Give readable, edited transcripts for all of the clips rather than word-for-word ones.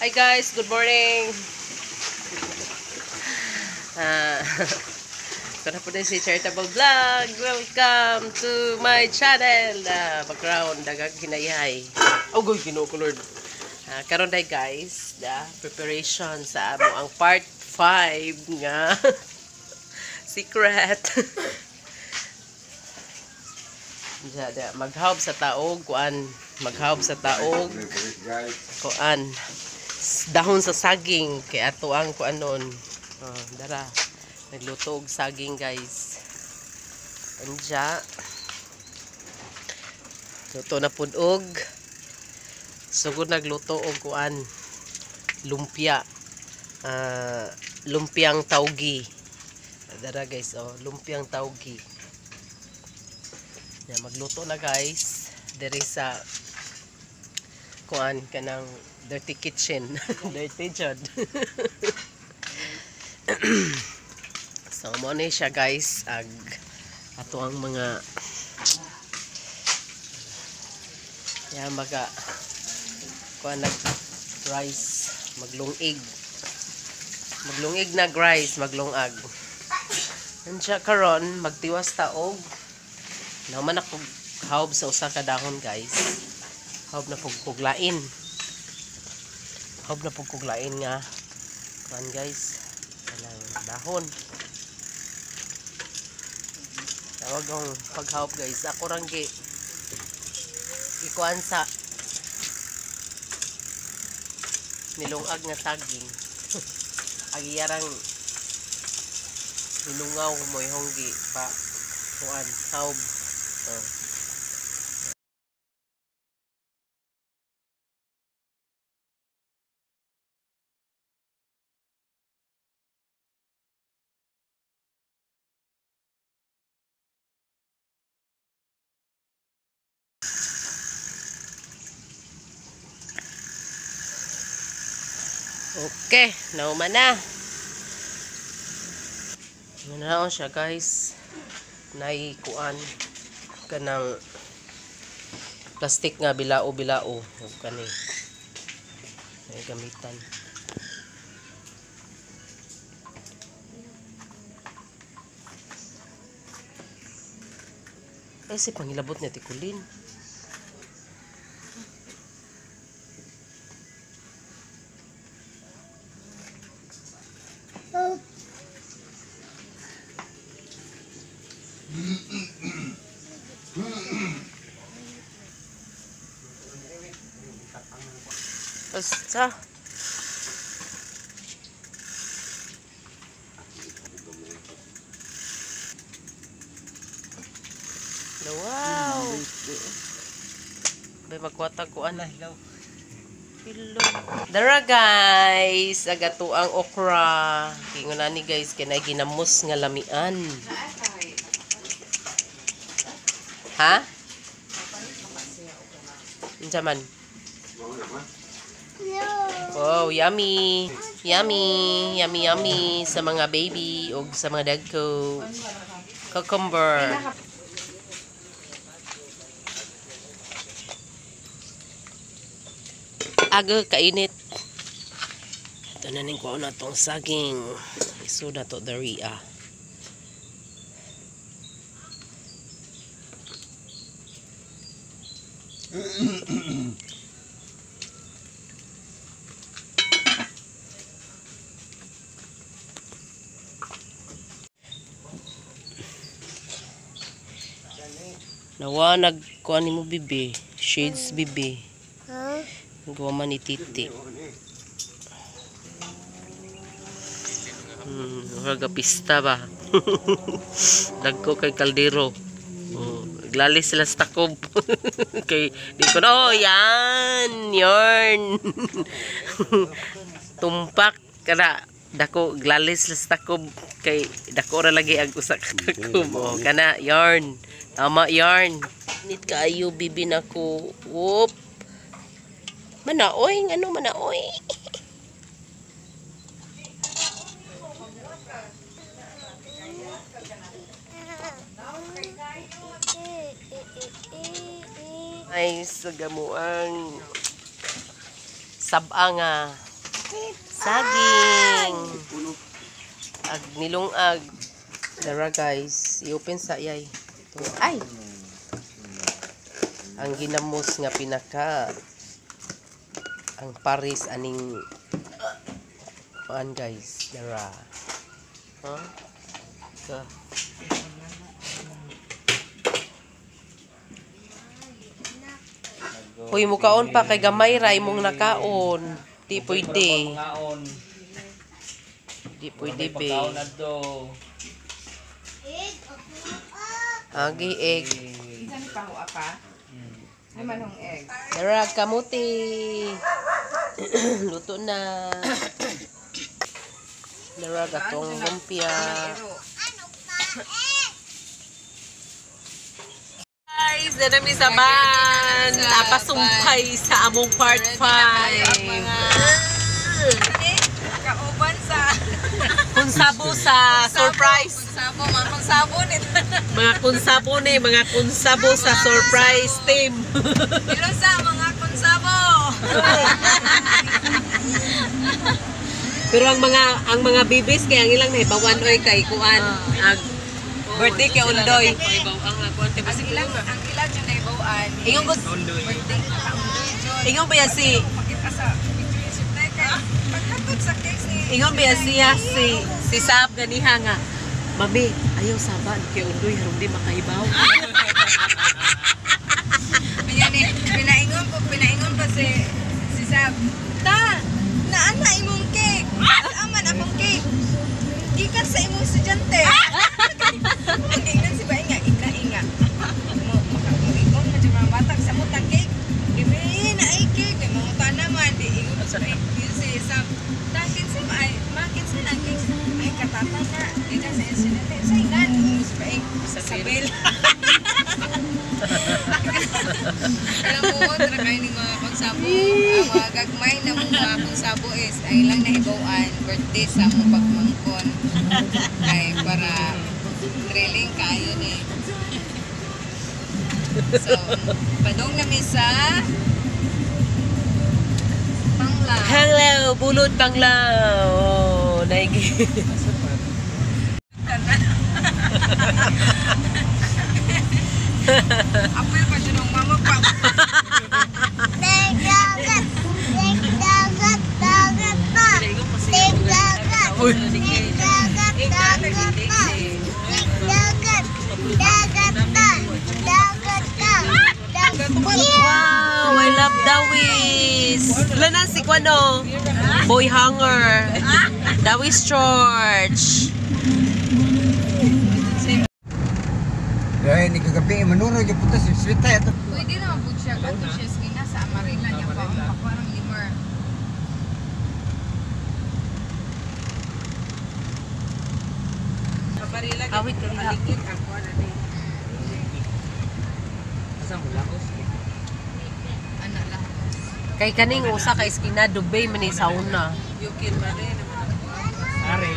Hi guys, good morning. Ito na po din si Charitable Vlog. Welcome to my channel. Background, dagag hinayhay. Oh, good, Ginoo ko Lord. Karon day guys, the preparation sa amo ang part 5 nga secret. Diya, maghawb sa taog, kuan, maghawb sa taog, kuan, dahon sa saging, kay ato ang kuan nun. Oh, dara, nagluto og saging guys. Anja, luto na pud og, sugod nagluto og kuan, lumpia, lumpiang tawgi. Dara guys, oh, lumpiang tawgi. Ya, magluto na guys diri sa kuan kanang dirty kitchen. Dirty jud. So mo ni siya guys, ag ato ang mga ya maga kuan nag rice, maglungig. Maglungig nag rice, maglungag. Unya karon magtiwas ta og naman ako hawb sa usa ka dahon guys. Hawb na pug kuglain. Hawb na pug kuglain nga kuan guys, kanang dahon. Tawag ang paghawb guys. Ako rang gi ikuan sa nilungag nga saging. Agiyarang nilungaw moy honggi pa kuan hawb. Oh. Okay, nauma na. Naon siya guys. Naikuan kanang plastic nga bilao-bilao ug kani. Ay gamitan. Ay si pangilabot niya tikulin. Basta. Wow. Bay magkwatag ko ana hilaw. Hello. Dara guys, agato ang okra. Kingon ani guys kay naay ginamos nga lamian. Ha? Unsa man? Wow, yummy. Yummy, yummy, yummy sa mga baby o sa mga dagko. Cucumber. Aga, kainit. Ito na ning kuha na tong saging. Iso na to dari ah. Nawa nagkuha ni mo bibi, shades bibi. Huh? Gawa man ni titi. Pista ba? Dagko kay kaldero. Naglalis sila sa takob. Kay di ko na, oh, yan, yarn. Tumpak kana dako glalis sila sa takob kay dako ra lagi ang usa ka takob. Oh, kana yarn. Tama yarn. Nit kaayo bibi nako. Whoop. Manaoy, ano manaoy? Ay, sa gamuang saba nga Saging. Ag nilungag. Dara guys, i-open sa yay. Ito. Ay. Ang ginamos nga pinaka ang Paris aning kuan guys, dara. Huh? Ka. Uy, mukaon pa kay gamay ra imong nakaon. Di pwede. Mangaon. Di pwede be. Pagkaon adto. Agi egg. Kinsa ni pahuwa pa? Ay manong egg. Dara kamuti. Luto na. Dara gatong lumpia. Guys, dara mi sa ban. Napasumpay sa among part 5. Kauban sa Kunsabo sa surprise. Kunsabo, mga kunsabo nito. Mga kunsabo ni, mga kunsabo sa surprise team. Ilo sa mga kunsabo. Pero ang mga bibis kay ang ilang nahibawan oy kay kuan ag birthday kay Undoy. Ang ilang yung naibawan. Ingon ko Birthday ka Undoy John. ingon ba yan si Pakita sa picture yung supply kay pagkatod sa case ni ingon ba yan siya si si Sab ganiha nga. Mami, ayaw saban kay Undoy harong di makahibaw. Ayan eh, pinaingon pa si si Sab. Ta, naan na imong cake? Aman akong cake. Gikan sa imong estudyante. Ang ingnan si Bae nga, ika inga. Mo makaingon man jud mga batag sa mutang cake. Di ba eh, na ay cake, may mga naman di ingon pa si si Sab. Ta, kinsa ba ay, ma kinsa na ang cake? Ay katata na, gikan sa estudyante. Sa ingan, ingon si Bae. Sabel. Alam mo, tara kayo ng mga konsabo. Ang mga gagmay na mga konsabo is ay lang nahibawan birthday sa among pagmangkon. Ay para thrilling kaayo ni. So, padong nami sa Pangla. Hello, bulod panglaw. Oh, naigi. Apil pa dyan ang mama pa. Uy. Wow, I love Dawis. Wala na si Kwano. Boy Hunger. Dawis Church. Dahil ni kagabi, manuro yung puta si sweet tayo. Pwede naman po siya. Kato siya skina sa Amarilla niya pa. Ang pakuha ng limer. Awit ka diha. Asa mo lakos? Ano lang. Kay kaning usa ka iskina Dubai man ni sa una. Are.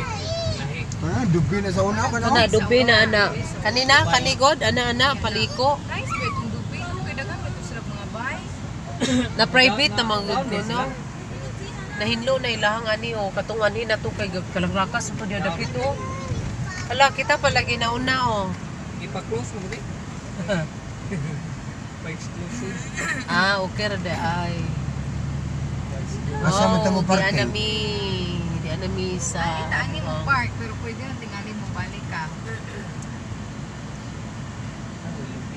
Lahi. Ah, dubi na sa una ko na. Ana Dubai na ana. Kanina kanigod ana ana paliko. Nice ba itong dubi? Kaya dagan ba ito sila mga bay? Na private na manggod ko no. Nahinlo na ilahang ani o katong ani na to kay kalagrakas to diya dapit o. Hala kita palagi na una o. Ipa-close mo ni. Pa-exclusive. Ah, okay ra di ay. Asa man tamo Di parking? anami, di anami sa Ay, taan mo oh. park, pero pwede lang tingali mo balik ka.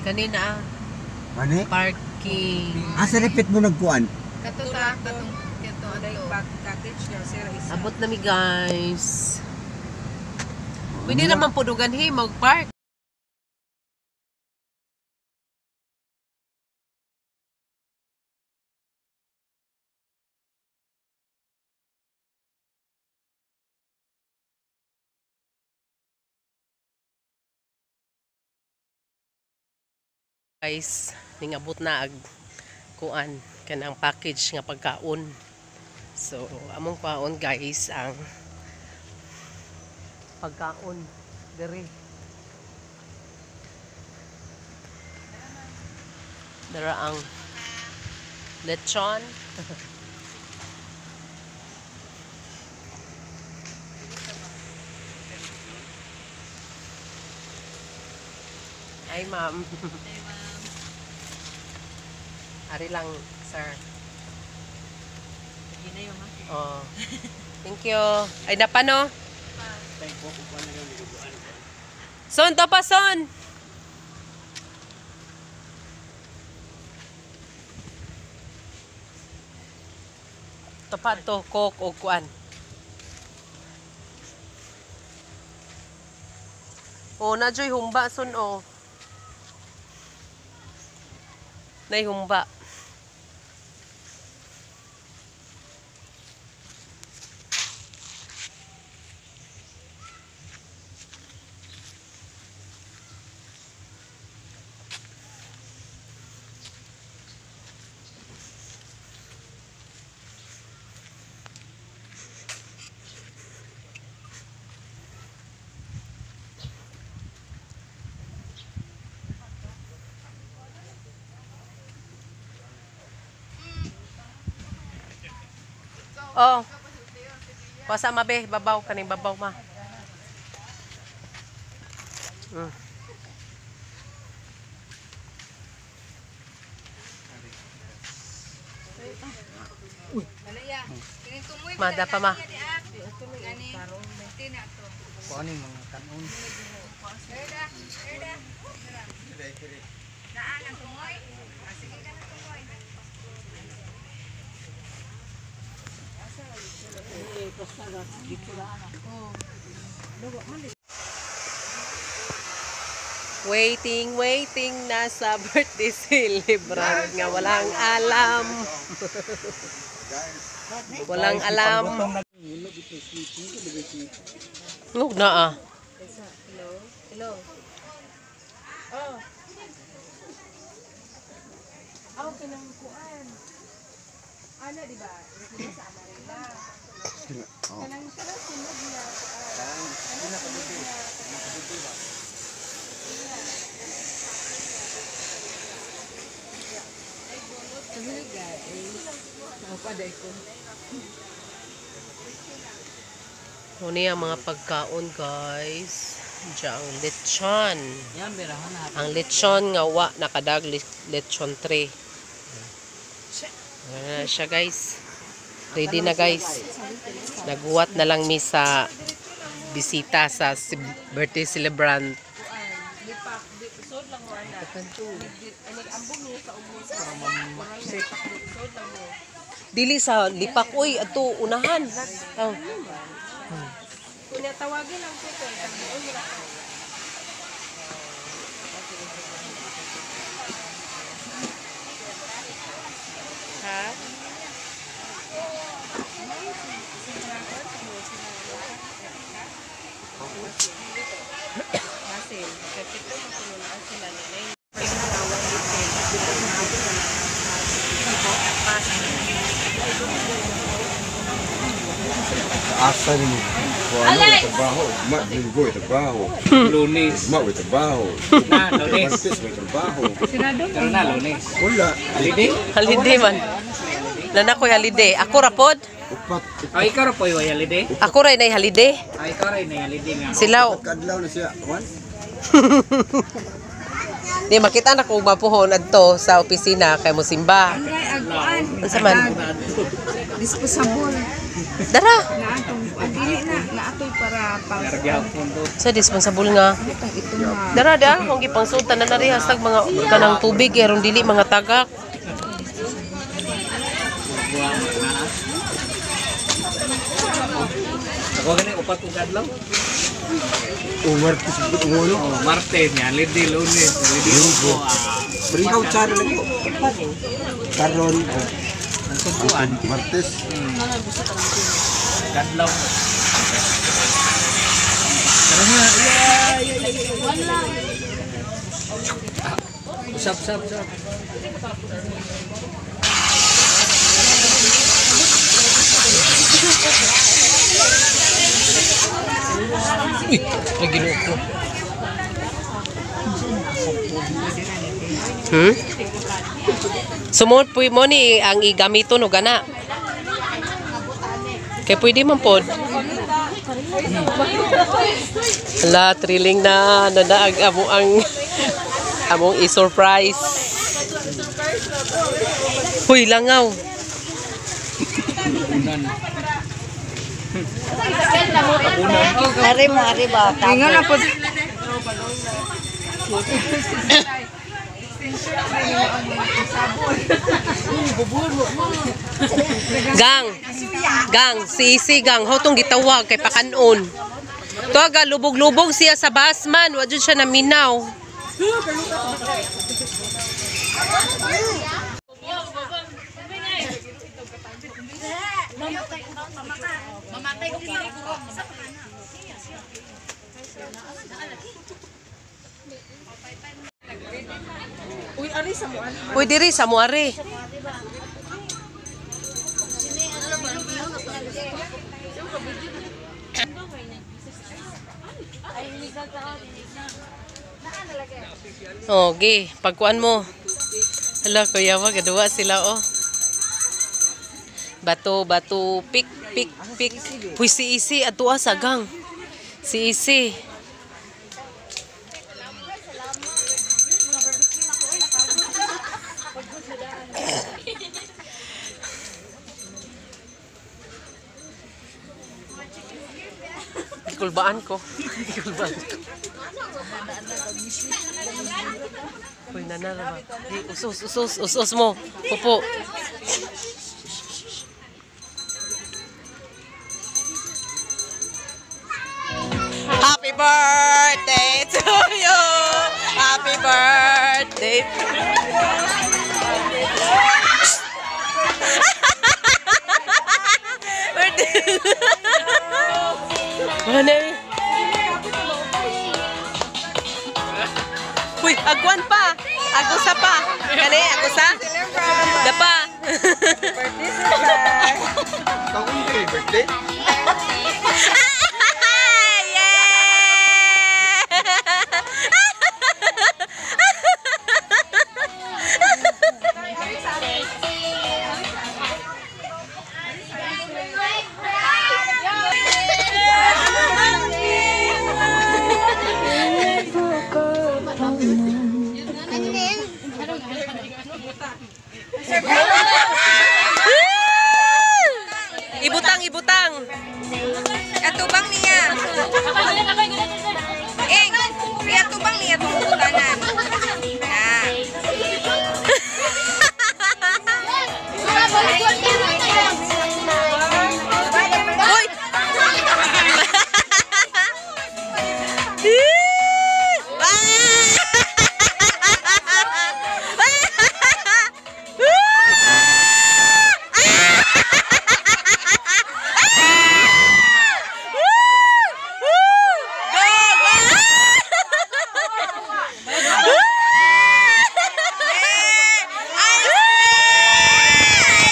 Kanina ah, Ani? parking. Asa repeat mo nagkuan? Kato ta, katong kato ato. Abot na mi guys. Pwede naman po dugan hi mag-park. Guys, ningabot na ag kuan kanang package nga pagkaon. So, among kwaon guys ang pagkaon diri. Dara ang lechon. Hi, ma'am. Ari lang, sir. Oh. Thank you. Ay, napano? Son, to pa, son! Topa to, coke o kuan. Oh, na joy humba son oh. Nay humba. Oh. Wasa mabe, babaw kaning babaw ma. Mada pa ma. Kuan yung mga kanon. Waiting, waiting na sa birthday celebrant nga walang alam. Walang alam. Ngog na ah. Hello? Hello? Oh. Oh, kanang kuan. Ana, di ba? Di ba sa Amarela? Kanang kanang sunog na kuan. Kanang sunog na Muna ang mga pagkaon, guys. Diyan ang lechon. Yan, berahan na. Ang lechon nga wa nakadag lechon tray. Ayan na siya, guys. Ready na, guys. Naguwat na lang mi sa bisita sa birthday celebrant. Dili sa lipak oy ato unahan. Oh. Kunya tawagin lang ko kay tagbuon mo na. Ha? Basil, kay pito man kuno na sila ni nay. Asa ni mo. Ano may trabaho? Ma, linggo may trabaho. Lunes. Ma, may trabaho. Na, Lunes. Martes may trabaho. Pero na, Lunes. Wala. Holiday? Holiday man. Nana ko'y holiday. Ako ra pod. Upat. Ay, ikaw ra po yung holiday? Ako ra nay holiday. Ay, ikaw ra yung holiday nga. Sila Kadlaw na siya. Juan? di makita na ko mapuhon adto sa opisina kay mosimba. Angay agkuan. Unsa man? Disposable. Dara. Na atong dili na naatoy para pang Gyapon to. Sa disposable nga. itong ito nga. Dara da kung gipangsultan na na rin hashtag mga kanang tubig eh, aron dili mga tagak. Buwang na. Ako gani upat og adlaw. O Martes uno. Oh, Martes niya, holiday Lunes, holiday Linggo. Linggo. Ah, Pero ikaw tsara lang ko. Karon. ang subuan, Martes. kadlaw. Tara na. Yeah, yeah, yeah, yeah. Usap, usap, usap. Uy, naginoo ko. Sumod po mo ni ang igamito no gana. Kay pwede man pod. Hala, thrilling na nanaag amo ang Among i-surprise. Huy, langaw. Ari mo, ari ba? Ingon na po. Gang. Gang, si Isi gang, hotong gitawag kay pakanon. Tuwaga lubog-lubog siya sa basman, wa jud siya naminaw. Uy, diri sa muari. Okay, pagkuan mo. Hala, kuya wa gaduwa sila oh. Bato, bato, pik, pik, pik. Puy, si Isi, atua sa gang. Si Isi. Ikulbaan ko. Ikulbaan ko. Uy, nana ba? Di, usos, usos, usos mo. Pupo. Happy birthday to you. Happy birthday. Ano eh? Uy, agwan pa. Agusa pa. Kani, agusa? Dapa. Kaunti, birthday. Yeah! Ibutang, ibutang. Atubang niya. Eng, iatubang niya tong butanan. Na. Uy!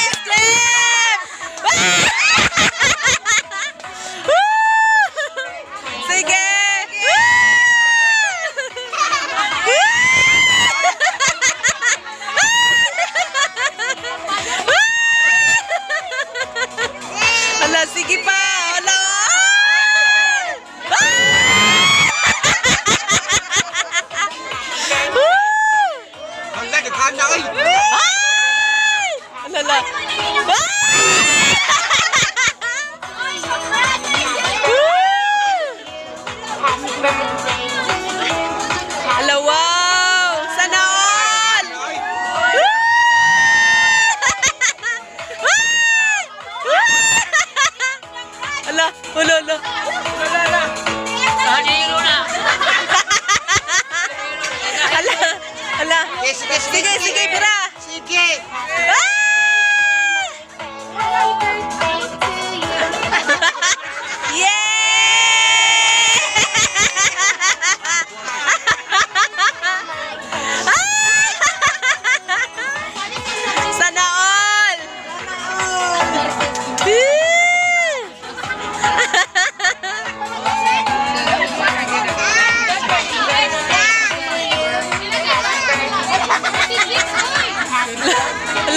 Ice cream! Sige! Ala, sige pa! Ala! Ang nagkaan na ay. Ay! Ala, ala. Ala, wow! Sana all! Ala, ala, ala. Ala, ala. Sige, sige, Sige, sige, bira. Sige. Ah! Yeah! Sana all! Ala,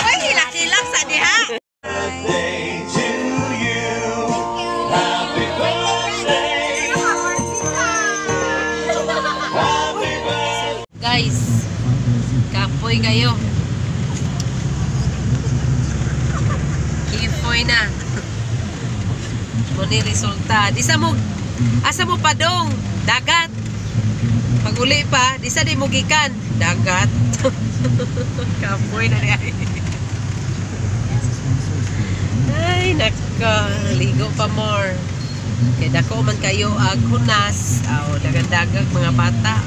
Ay, hilak-hilak sa diha. Birthday to you. Happy birthday. Happy birthday. Guys, kapoy kayo. Kifoy na. Mao ni resulta. Di sa mo asa mo padong dagat. Pag uli pa, di sa di mo gikan dagat. Kapoy na diay. Ay, nako, ligo pa more. Kay dako man kayo ag hunas, aw dagan-dagag mga bata.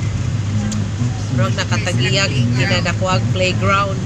Murag nakatagiyag kinadako ag playground.